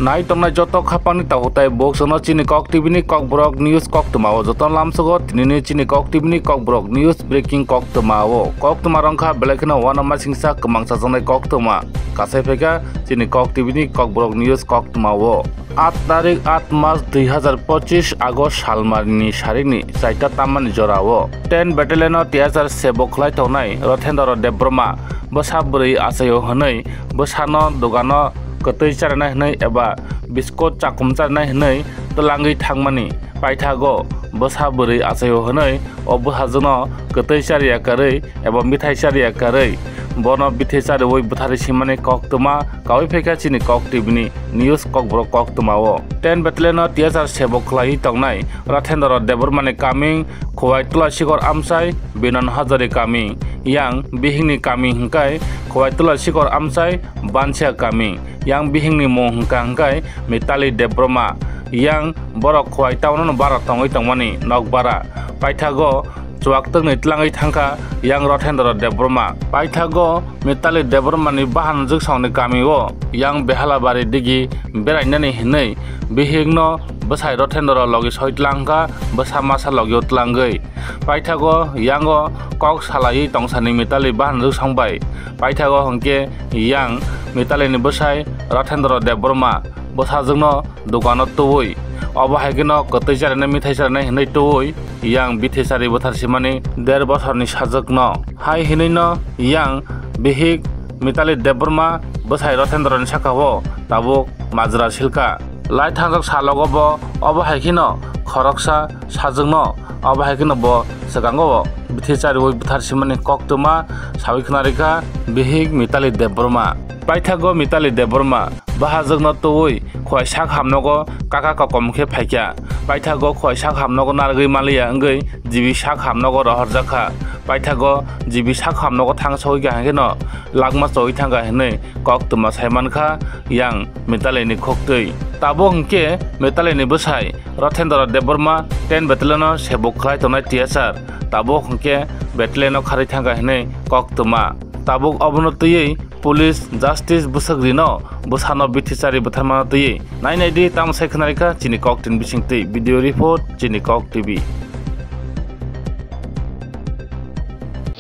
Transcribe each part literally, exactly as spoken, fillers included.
Nai tongnai joto khapangni tahutai boksono chini Kok T V ni Kokborok News koktwmao joto lamsogo tinini chini Kok T V ni Kokborok News breaking koktwmao. Koktwma rongkha belai kheno uanama singsa kwmang chajaknai koktwma. Kasai phaikha chini Kok T V ni Kokborok News koktwmao. Aat tarik aat mas dui hazar pochis August salmarni sarikni chaita tammani jorao ten Battalion o T S R sebo khlai tongnai Rothendra Debbarma bwsa bwrwi achaio hwnwi bwsano dogano kwtwi charinai hwnwi eba biskot chakum charinai hwnwi twlangwi thangmani paithago bwsa bwrwi achaio hwnwi o bwsajwkno kwtwi chariya karwi eba mithai chariya karwi bono bithi chariwi bwtharwi simani koktwma kawi phaikha chini Kok T V ni news Kokborok koktwmao. Ten Battalion o T S R sebo khlaiwi tongnai Rothendra Debbarmani kaming Khowai Tulasikor amchai Binon Hazari kaming, yang bihikni kaming hwnkhe Khowai Tulasikor amchai Bansia kaming, yang bihikni mung hwnkha hwnkhe Mitali Debbarma, yang borok Khowai town o bara tongwi tongmani nokbara. Paithago chuak twkni twlangwi thangkha yang Rothendra Debbarma. Paithago Mitali Debbarmani bahan jwksongni kamio yang Behalabari digi berainani hinwi bihikno bwsai Rothendra logi soi twlangkha, bwsa masa logio twlangwi. Paithago yango kok salaiwi tongsani Mitali bahan jwksong bai. Paithago hwnkhe yang Mitalini bwsai Rothendra Debbarma bwsajwkno dogano tubui, obo hai kheno kwtwi charinai mithai charinai hinwi tubui yang bithi chari bwthar simani der bosorni sajwkno. Hai hinwino yang bihik Mitali Debbarma bwsai Rothendrani sakao tabuk majra silka. Lai thangjak salogo bo obo hai kheno khoroksa sajwkno, obo hai kheno bo swkango bithi chariwi bwthar simani koktwma sawi khwnarikha bihik Mitali Debbarma. Paithago Mitali Debbarma bahajwkno tubui Khowai sak hamnogo kaka kokom khe phaikha. Paithago Khowai sak hamnogo narwgwi manliya wngwi G B sak hamnogo rohorjakha. Paithago G B sak hamnogo thang sogwi kaham kheno lakma chowi thangkha hinwi koktwma saimankha yang Mitalini khoktwi. Tabuk hwnkhe Mitalini bwsai Rothendra Debbarma ten Battalion o sebuk khlai tongnai T S R. Tabuk hwnkhe battalion o kharwi thangkha hinwi koktwma. Tabuk obono twiwi police justice bwswk rino bwsano bithi chari bwtharmano twiwi. Nai nai di tamo sai khwnarikha chini Kok T V ni bisingtwi. Video report chini Kok T V.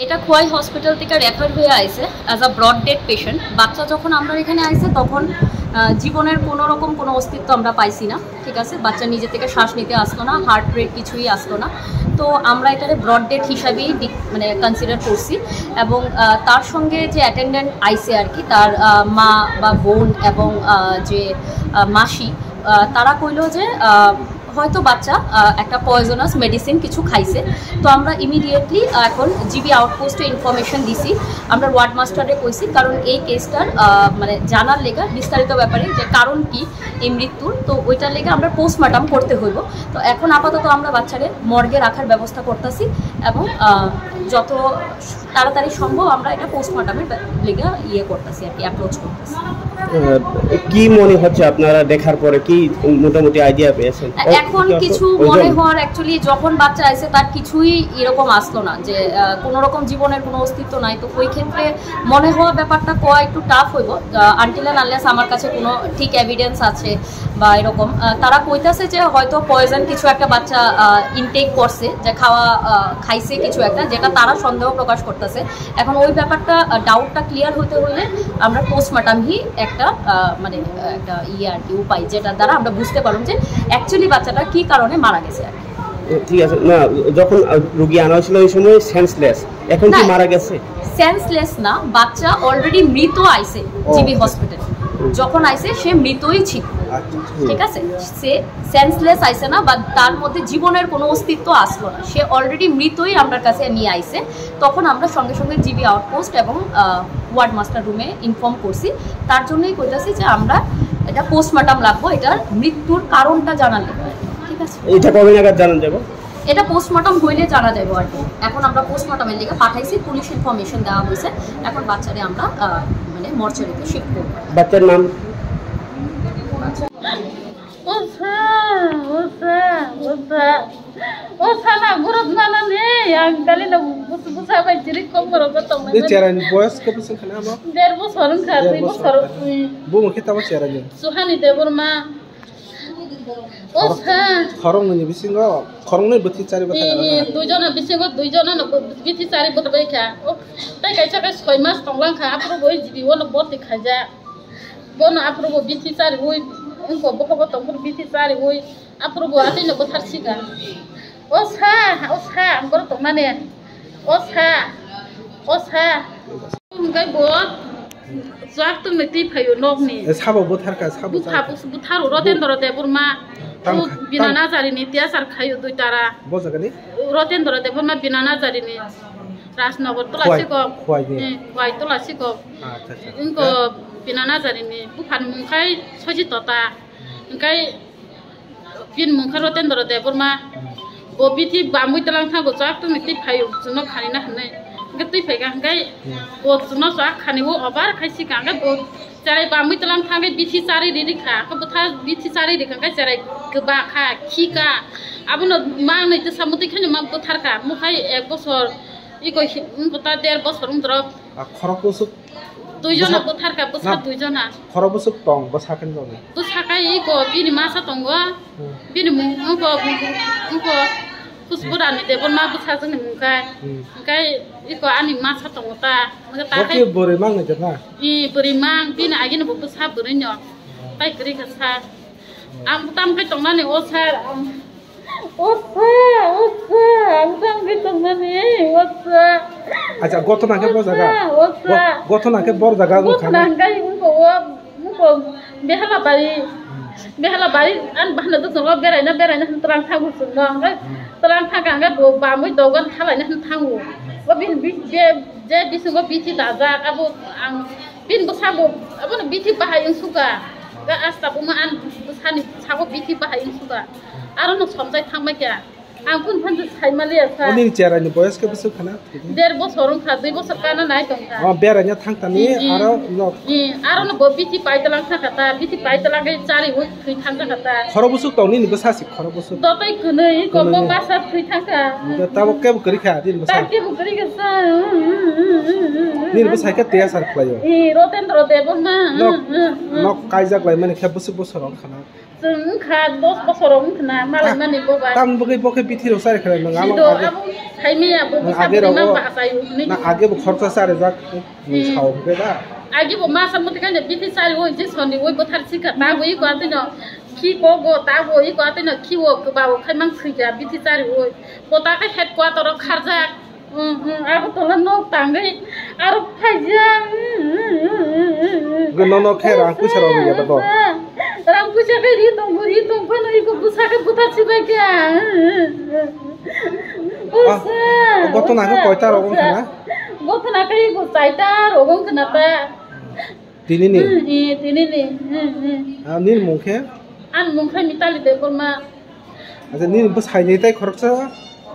এটা খোয়াই হসপিটাল থেকে refer হয়ে আইছে as a brought dead patient. বাচ্চা যখন আমরা এখানে আইছে তখন আহ, জীবনের কোনো রকম কোনো অস্তিত্ব আমরা পাইছি না। ঠিক আছে, বাচ্চা নিজে থেকে শ্বাস নিতে আসতো না, হার্ট রেট কিছুই আসতো না। তো আমরা এটারে ব্রড ডেড হিসাবেই ডি- মানে কনসিডার করছি। এবং আহ, তার সঙ্গে যে অ্যাটেন্ডেন্ট আইছে আর কি, তার আহ, মা বা বোন এবং আহ, যে আহ, মাসি, আহ, তারা কইলো যে আহ, হয়তো বাচ্চা আহ, একটা পয়জনাস মেডিসিন কিছু খাইছে। তো আমরা ইমিডিয়েটলি এখন জিবি আউটপোস্টে ইনফরমেশন দিছি। আমরা ওয়ার্ড মাস্টারে কইছি, কারণ এই কেসটার আহ, মানে জানার লেগা বিস্তারিত ব্যাপারে যে কারণ কি এই মৃত্যুর, তো ওইটার লেগে আমরা পোস্টমর্টম করতে হইব। তো এখন আপাতত আমরা বাচ্চারে মর্গে রাখার ব্যবস্থা করতেছি এবং আহ, যত তাড়াতাড়ি সম্ভব আমরা এটা পোস্টমর্টমের লেগে ইয়ে করতেছি আর কি, অ্যাপ্রোচ করতেছি। আহ, কি মনে হচ্ছে আপনারা দেখার পরে, কি মোটামুটি আইডিয়া পেয়েছেন? এখন কিছু মনে হওয়ার, অ্যাকচুয়ালি যখন বাচ্চা আছে তার কিছুই এরকম আসলো না যে আহ, কোনো রকম জীবনের কোনো অস্তিত্ব নাই। তো ওই ক্ষেত্রে মনে হওয়া ব্যাপারটা কওয়া একটু টাফ হইব, আনটিল অ্যান্ড আনলেস আমার কাছে কোনো ঠিক এভিডেন্স আছে বা এরকম। আহ, তারা কইতাছে যে হয়তো পয়জন কিছু একটা বাচ্চা ইনটেক করছে, যে খাওয়া আহ, খাইছে কিছু একটা, যেটা তারা সন্দেহ প্রকাশ করতেছে। এখন ওই ব্যাপারটা, ডাউটটা ক্লিয়ার হতে হলে আমরা পোস্টমর্টম হি একটা আহ, মানে আহ, একটা ইয়ে আর কি, উপায়, যেটা দ্বারা আমরা বুঝতে পারবো যে অ্যাকচুয়ালি বাচ্চাটা কি কারণে মারা গেছে আর কি। ঠিক আছে, না, যখন আহ, রুগী আনা হয়েছিল ওই সময় সেন্সলেস, এখন কি না, মারা গেছে? সেন্সলেস না, বাচ্চা অলরেডি মৃত আইছে ও। GB hospital. হুম। যখন আইছে সে মৃতই ছিল। আচ্ছা, হুম। ঠিক আছে, সে সেন্সলেস আইছে না, বা তার মধ্যে জীবনের কোনো অস্তিত্ব আসলো না, সে অলরেডি মৃতই আমরা কাছে নিয়ে আইছে। তখন আমরা সঙ্গে সঙ্গে জিবি আউটপোস্ট এবং আহ, ওয়ার্ড মাস্টার রুমে ইনফর্ম করছি। তার জন্যই কইতাছি যে আমরা এটা পোস্টমর্টম লাগবো, এটার মৃত্যুর কারণটা জানালে। ঠিক আছে, এটা কবে নাগাদ জানা যাবে? এটা পোস্টমর্টম হইলে জানা যাবে আর কি। এখন আমরা পোস্টমর্টমের লিগে পাঠাইছি, পুলিশ ইনফরমেশন দেওয়া হয়েছে, এখন বাচ্চারে আমরা আহ, মানে মর্চারিতে শিফট করবো। বাচ্চার নাম? উফা, উফা, উফা। উফা না, গুরুত না, না, নেই, আমি তাহলে না Bwsa bai chiri kok borok bo tong nai. Cherai ni boyos khe bwswk khana amo? Der bosor wngkha, Der dui bosor. Bosor. Hmm. Bo mungkhe tamo cherai ni. Suhani Debbarma. O sa. Khoroknwi ni bisingo, khoroknwi bwthwi chari bwthai. Ee, duijona bisingo duijona no bwthwi chari bwthai kha. O, tei kaisa khe soi mas tonglang kha, aphuru bo G B O no borti khaijak. Bono aphuru bo bithi chariwi, wngkha bokhobo tongphuru bithi chariwi, aphuru bo atwi no bwthar sika. O sa, o sa, ang borok tongmani. O sa, o sa. Hwnkhe bo chwak tongni twi phaio nokni. E, sabo bwthar kha, sabo bwtha-, char kha. Bwtharo Rotendra Debbarma. Tam kha, Bina tam- Najarini tiyachar khaio dui tara. Bo jagani? Rotendra Debbarma Bina Najarini. Rajnagar tola Khwai, sikok. Khwai ni. Hmm, Khwai tola sikok. Acha, acha. Wngkha Bina Najarini buphani mung khai Soji Tota. Hwnkhe bini mung khe Rotendra Debbarma. Bo bithi bamwi twlang thango, chwak tongni twi phaio, chwngno khanina hwnwi. Hwnkhe twi phaikha hwnkhe bo chwngno chwak khani o obar khai sikha, hwnkhe bo cherai bamwi twlang thangwi bithi chari riri kha. Hwnkhe bwtha bithi chari rikha, hwnkhe cherai kwba kha, khi kha. Abono mangnwi twsa mwtwi khaino ma bwthar kha. Mukhai ek bosor, iko hi-, wngkha ta der bosor wngdrop. A khorok bwswk Duijona bwsa-, bwthar kha, bwsa na, duijona. Khorok bwswk tong, bwsa khe nw tong. Bwsa khe iko bini masa tongo. Hmm. Bini mung, wngkha, wngkha Khusbura ni Debbarma bwsajwk ni mung khe. Hmm. Hwnkhe iko ani masa tongo ta. Hwnkhe ta bo khe khe bwrwi mang ni khe na? I bwrwi mang, bini agini bo bwsa bwrwi no. Hmm. Tai kwrwi kha sa. Hmm. Ang tam khe tongnani o sir, ang Osa, osa, ang tangwi tongmani, osa. Acha, gothona khe bo jaga? Osa, osa. Go-, gothona khe bor jaga wngkha na? Gothona hwnkhe wngkha o, wngkha Behalabari. Hmm. Behalabari, ani bahai no dwtwng o beraina, beraina hwn twlang thango chwngno. Hwnkhe hmm, twlang thangkha hwnkhe bo bamwi dogan halaina hwn thango. Hmm. O bini bi-, be-, je bisingo bithi dajak, abo ang Bini bwsabo abono bithi bahai wng suka. Ga asta buma an bwsani sabo bithi bahai wng suka. Aro no somjai thangbai kha. Ang kun phan sai maliya sa. Oni cherai ni boyos khe bwswk khana? Der bosor wng kha, dui bosor kana nai tong kha. O beraina thang tani. Ji, ji. Aro no. Ji, aro no bo bithi pai talang thang kha ta, bithi pai talang khe chari wi thwi thang kha ta. Khoro bwswk tong nini bwsa si khoro bwswk. Dotoi kwnwi ko kwrwngwi. Bo masa thwi thang kha. Tabo kebo kwrwi kha din bwsa. Ta kebo kwrwi kha sa. Nini bwsai khe tei asar khlaio. Ee, Rotendra Debbarma. Nok, nok kaijak lai mani khe bwswk bosor wng khana. Chwng wngkha dos bosor wng khana, malai mani bo bai. Tam bagwi bo khe bithi rok chari khlai nang abo. Sido age, abo saimaya bo nang bwsa age bwrwi rogo, ma bachaio hinwi. Na age bo khoroksa charijak, hmm, sao hwnkhe da. Age bo masa muti khaina bithi chari oi je soni oi bwthar sikha ta bo iko atino khi ko go ta bo iko atino khi o kwba o khai mang sui kha bithi chari oi. Bo ta khe headquarter o kharjak. Hmm, hmm, abo tola nok tangwi aro phaijak. Hwnkhe nono khe rang puisa rok rwya da bo? Rang puisa khe ri tongo, ri tong phano iko bwsa khe bwthar sibai kha. Ah, bwsa, gothona khe bwsa, koita rok wng kha na? Gothona khe iko chaita rok wng khna ta. Tinini? Hmm, eh, tinini. Hmm, hmm. Ah, nini mung khe? Ani mung khe Mitali Debbarma. Acha, nini bwsai ni tai khoroksa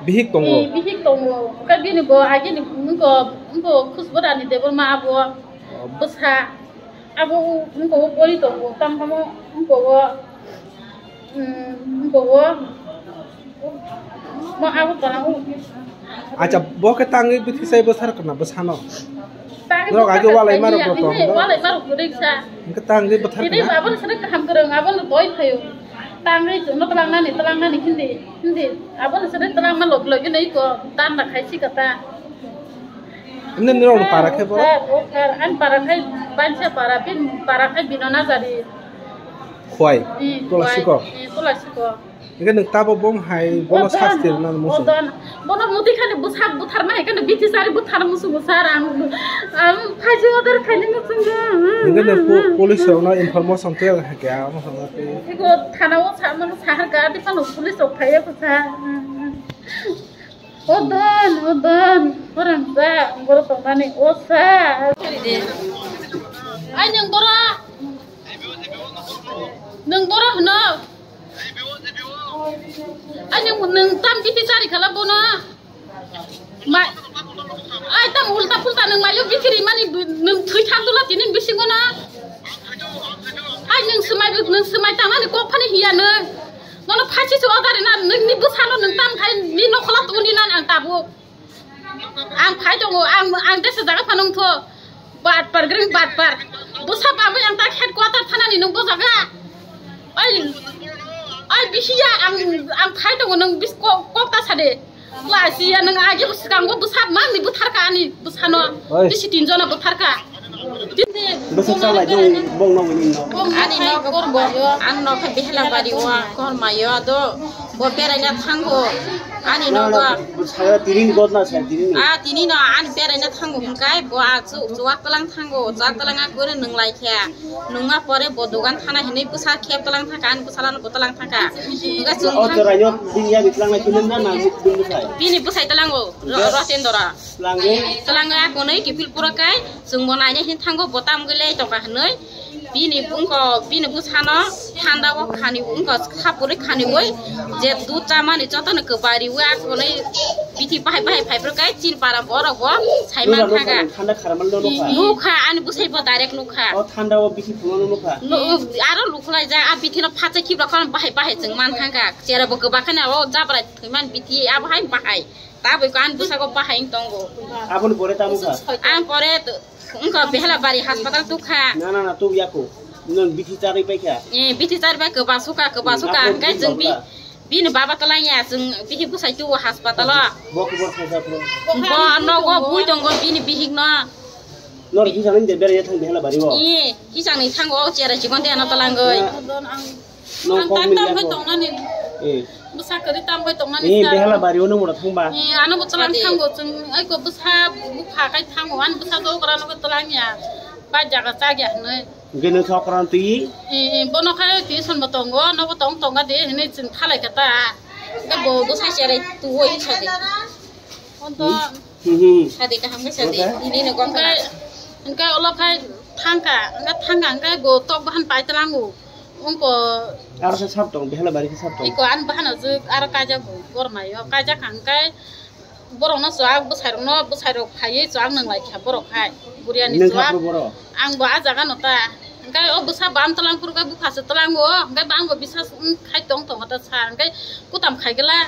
bihik tongo? Eh, bihik tongo. Khe bini bo agini wngko, wngko Khusbura ni Debbarma abo. Oh. Bwsa. Abo wngko pori tongo. Tamo tamo wngko. Hmm, bo, bo, mo abo tona o. Acha, bo khe tangwi bithi sai bwsar kana bwsano? Tangwi norok bwsar age walai kana marok tangwi rok tong, walai marok kwrwi sa. Hwnkhe tangwi bwthar kana? Tini abo ni sari kaham kwrwng, abo ni doi phaio. Tangwi chwngno twlangnani, twlangnani hindi, hindi. Abo ni sari twlangma log log no iko dan da khai si kata. Nini rok para khe bo? Sir, o sir, ani para khai Bansa para, bini para khai Bino Najari. Khwai? Hmm, Tola Khwai. Siko? Hmm, Tola Siko. Hingke nwng tabo bom hai bono sasti rwna muchung? Odon. Bono muti khani bwsak butharma hai khani bithi sari butharma muchungo sir, ang, ang phaji order khaini muchungo. Hingke nwng pu-, police rokno information tei hai khe amo hwnma twi. Iko thana o sa, mano sahar gadi phano police rok phaiya ko sir. Odon, odon, khorang sa, borok tongmani, o sa. Ai, nwng boro, nwng boro hwno? Ai, nwng, nwng tam bithi chari khala bono? Ma-, ai, tam ulta pulta nwng mayo bithi rimani, nwng thwi thang dula tini bisingo na? Hai, nwng swmai, nwng swmai tangmani kok phani hiya nwng. Nono phachi se order rina, nwng ni bwsano nwng tam khai, ni nokhola tongni nan ang tabuk. Ang phai tongo, ang, ang desa jaga phano wngtho. Batpar, gring batpar. Bwsa bagwi ang tak headquarter thanani nwng bo jaga. Oi, oi, bisiya, ang, ang phai tongo, nwng bis ko-, kok ta sade. Lasiya, nwng agi bwskango bwsa mangni butharka ani bwsano. Oi. Bisi tinjona butharka. Bwsa chalai nwng bong nogwi nwng no. Ani nogo bo, ang nokha Behelabari o, Kormai o, do bo beraina thango. Ani nogo. Saya tiring god na saya tiring. Ah, tini no ani beraina thango hwnkai bo a chu chuak tlang thango, chuak tlang a kore nwng lai khe. Nwngma pore bo dogan thana hinwi bwsa khep tlang thangka, ani bwsa lano bo tlang thangka. Hwnka chwng O thang- to rayo bini yagi tlang lai khe nwng na na bini bwsai. Bini bwsai tlango, ro-, Rotendra. Tlango. Tlango a konwi kiphil pura kai, chwng bo naina hin thango, bo tam gwi lai tongka hinwi. Bini bungko, bini bwsano thanda o khani bungko khapurwi khani oi je dud chamani jotono kwbari oi akonwi bithi bahai bahai phaiphru kai chin para borok bo sai man thaga. Thanda kharamal no nukha. Nukha ani bwsai bo direct nukha. O thanda o bithi phungo no nukha. Aro lukhulai ja a bithi no phacha khibra khon bahai bahai chwng man thaga. Chera bo kwbakha na o jabra thwiman bithi abo hai bahai. Tabwi ko ani bwsai ko bahai tongo. Aboni pore tamo kha. Ang pore Wngkha Behelabari hospital tukha. Na, na, na, tuk yako. Nwng bithi charwi paikha. Eh, bithi charwi pai kwba suka, kwba suka. Hwnkhe chwng bi-, bini baba twlangya, chwng bithi bwsai tuo hospital o. Bo kubor khaisa phro. Bo nogo bui tongo bini bihik no. Nor kisa nang de bera ya thang Behelabari o. Eh, kisa nang thango o chera chikon de ano twlangoi. Nong kok mili ako. Ang tak tam bai tongnani. Eh. Bwsa kwrwi tam bai tongnani. Eh, Behelabari o nung mura thangba. Eh, ano bo twlang thango chwng, ai ko bwsa bupha kai thango, ani bwsa do gra no twlang ya. Bai jaga chagya hwnwi. Gene thokran twi. Eh, eh, bono khai tuition bo tongo, no bo tong tonga de hwnwi chwng thalai kha ta. Bo bwsa cherai tuo i sadi. Onto. Hmm. Sadi kaham khe sadi. Ini no gom. Hwnkhe, hwnkhe ulo khai thangkha, hwnkhe thangkha hwnkhe bo tok bahan pai tlango. Wngko. Aro khe sap tong, Behelabari khe sap tong. Iko ani bahano jwk aro kaijak bo Kormai o. Kaijak hwnkhe borokno chwak bwsairokno, bwsairok phaiwi chwak nwnglai kha borok hai. Buriani chwak. Ang bo a jaga no ta. Hwnkhe o bwsa bam tlang phuru khe bupha se tlango. Hwnkhe bo ang bo bisas khai tong tongo ta sir. Hwnkhe kutam khai gela.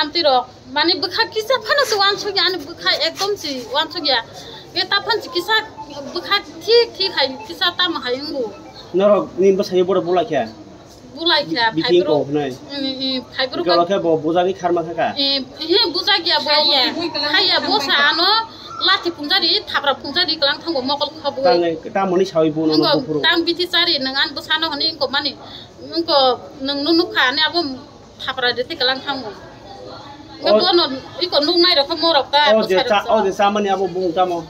Amtwi rok. Mani bwkha kisa phano se uansukya, ani bwkha ekdom se uansukya. Be ta phan se kisa bwkha thik thik hai kisa tamo hai wngo. Norok ni bwsai borok bulai kha. Bulai kha, bithi phaibruk. Ko hwnwi. Mm, mm, phaibruk. Jolo khe bo bujagwi kharma thangkha. Eh, he bujagya bo. Khaya. Khaya bo sa ano lathi phungjari, thapra phungjari klang thango mokol khabu. Tangai tamoni sawi bo no. Tang bithi chari nang an bwsano hwnwi wngko mani. Wngko nang nunu kha ani abo Thapra de tei kwlang thango. Nga bono iko nuk nai rok khe morok ta. O je cha, o je chamani abo bung tamo.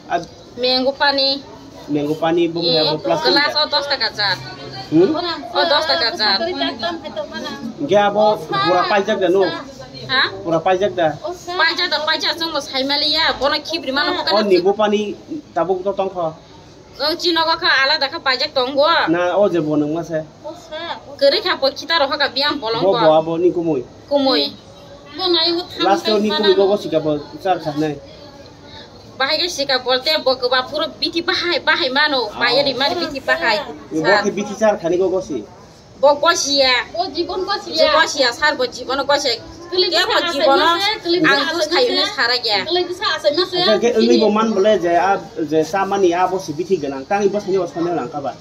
Mango pani. Mango pani bung ya bo plastic. Glass o dos taka jar. Hmm? O dos taka jar. Ge abo pura paijak da no? Ha? Pura paijak da. Paijak da, paijak chwng bo saimaliya. Bono khibri mano. O nibu pani tabuk to tongkho. O chinogo kha alada kha paijak tongo. Na o je bo nangma se. Kwrwi kha bo khita rohor kha biyang bolong bo. Bo abo ni kumui. Kumui. Last o ni kumui go go sika bo char kha nai. Bahai khe sika bolte bo kwba phuru bithi bahai bahai mano. Bayari mari bithi bahai. Bo khe bithi char khani go go si. Bo gosiya. O jibon gosiya. Gosiya, sar bo jibono gosiya. Kebo jibono ang bus khayuni sara gya. Acha ke wngwi bo man bole je a je chamani a bo si bithi gwnang. Tang i bwsani o sani lang kaba.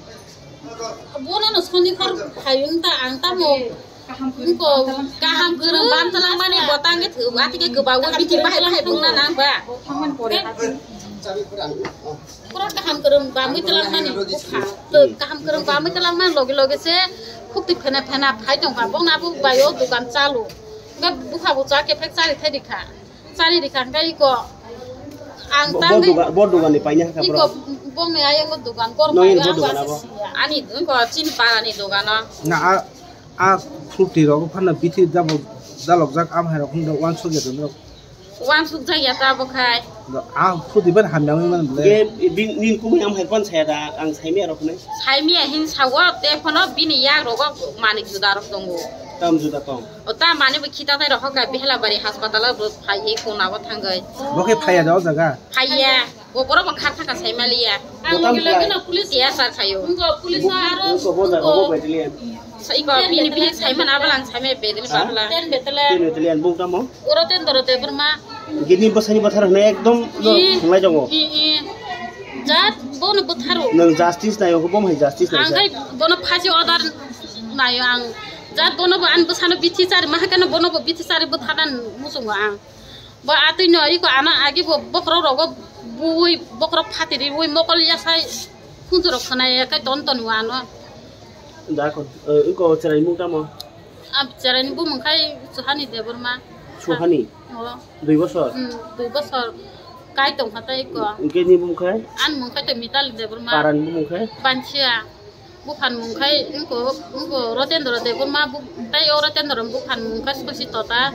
Bono no sani khar khayun ta ang tamo. Ko kaham kwrwng bam tlang mani bo tang ke thu ati ke kwbago bithi bahai bahai bungna nang ba. Pura kaham kwrwng bamwi twlangmani bwkha. Kaham kwrwng bamwi twlangmani loge loge se khukti phena phena phai tongkha. Bongni abo bai o dogan chalu. Hwnkhe bwkha bo cha kephek chari thai rikha. Chari rikha hwnkhe iko ang tangwi bo dogan ni paina hakha iko bongni ayang o dogan kor paio ang ani wngkha chini para ni dogan o. Na a fruti rok phano bithi jabo jalokjak am hai rok hwnwi uansuk ya tong. Uansuk jak ya ta bo khai. A fruti ban hamya wngwi mano bole. Ge nini kumui am hai phano saya da ang saimaya rok hinwi. Saimaya hin sago te phano bini yak rogo manwi juda rok tongo. Tam juda tong. O ta mani bo khita tai rok hoka Behelabari hospital o bo phaiwi kona bo thangwi. Bo khe phaiya da o jaga. Phaiya. Bo borok bo khar thangkha saimaliya. Ang logi logi no police T S R khayo. Wngkha police aro wngkha bo jaga bo battalion. Sai ko bini bini saimana abala ang saimaya bedel babla. Ten battalion. Ten battalion bung tamo? Oro ten doro de Burma. Gini bwsani bwthar hwnwi ekdom no Ih, thwnglai tongo. Ih, ih. Jat bono bwtharo. Nwng justice naio, bo hai justice Ang naisa. Khai bono phaji order naio ang. Jat bono bo ani bwsano bithi chari ma hakhe no bono bo bithi chari bwtharna muchungo ang. Bo atwi no iko ano agi bo bokhorok rogo bui bokhorok phatiri bui mokol yasai khunjurok khwnai ya khai ton ton wano. Da kon, eh, iko cherai mung tamo? Ab cherai ni bumung khai Suhani Debbarma. Suhani? Oh. Dui bosor? Hmm, dui bosor. Kai tong kha tai iko. Hwnkhe ni bumung khai? An mung khai to Mitali Debbarma. Paran bumung khai? Bansia. Buphan mung khai wngko, wngko Rotendra Debbarma, bu-, tei o Rotendra buphan mung khai Sosi Tota,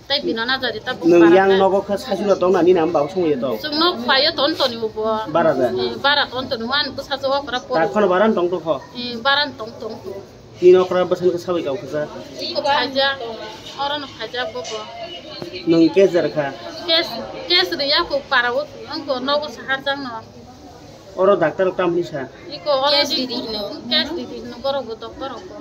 tei Bino Najari ta bung Nwng bara yang khai. Nogo khe sasino tong nani nam bau songwi tong? Chwng nok paio ton toni bo. Bara da? Eh, bara ton toni wan bwsa jo okra pori. Ta khono bara tong tong kho? Eh, bara tong tong kho. Nini okra bwsa khe sabai kau khe sa? Iko phaja, oro no phaja bo bo. Nwng case jar kha? Case, case riya ko para o, wngko nogo sahar jang no. Oro doctor rok tamni sa? Iko oro Case di-, didi hino. Case didi hino, borok bo doctor rok bo.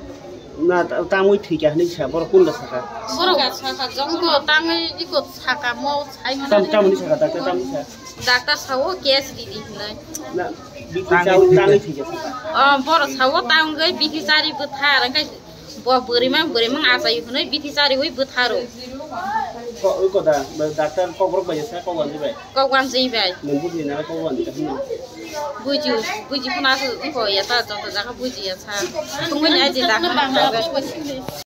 Na, ta-, tangwi thwikha hinwi sa, borok kunda saka? Borok saka, jongko tangwi iko saka, mo sai Tam, mano. Tamni saka, doctor tamni sa? Doctor sao case didi hinoi. Na, bikhi tangwi, tangwi thwikha saka? Oh, borok sao tangwi bikhi chari bwthar, angkai Bo bwrwimang bwrwimang achai hwnwi bithi chariwi bwtharo. Ko, oi koda, doctor kokborok bai sa, kok wanjwi bai? Kok wanjwi bai. Nwng buji nai kok wanjwi kahino? Buji, buji phano aswk wngkha ya ta, joto jaga buji ya sa. Tungmani aji da.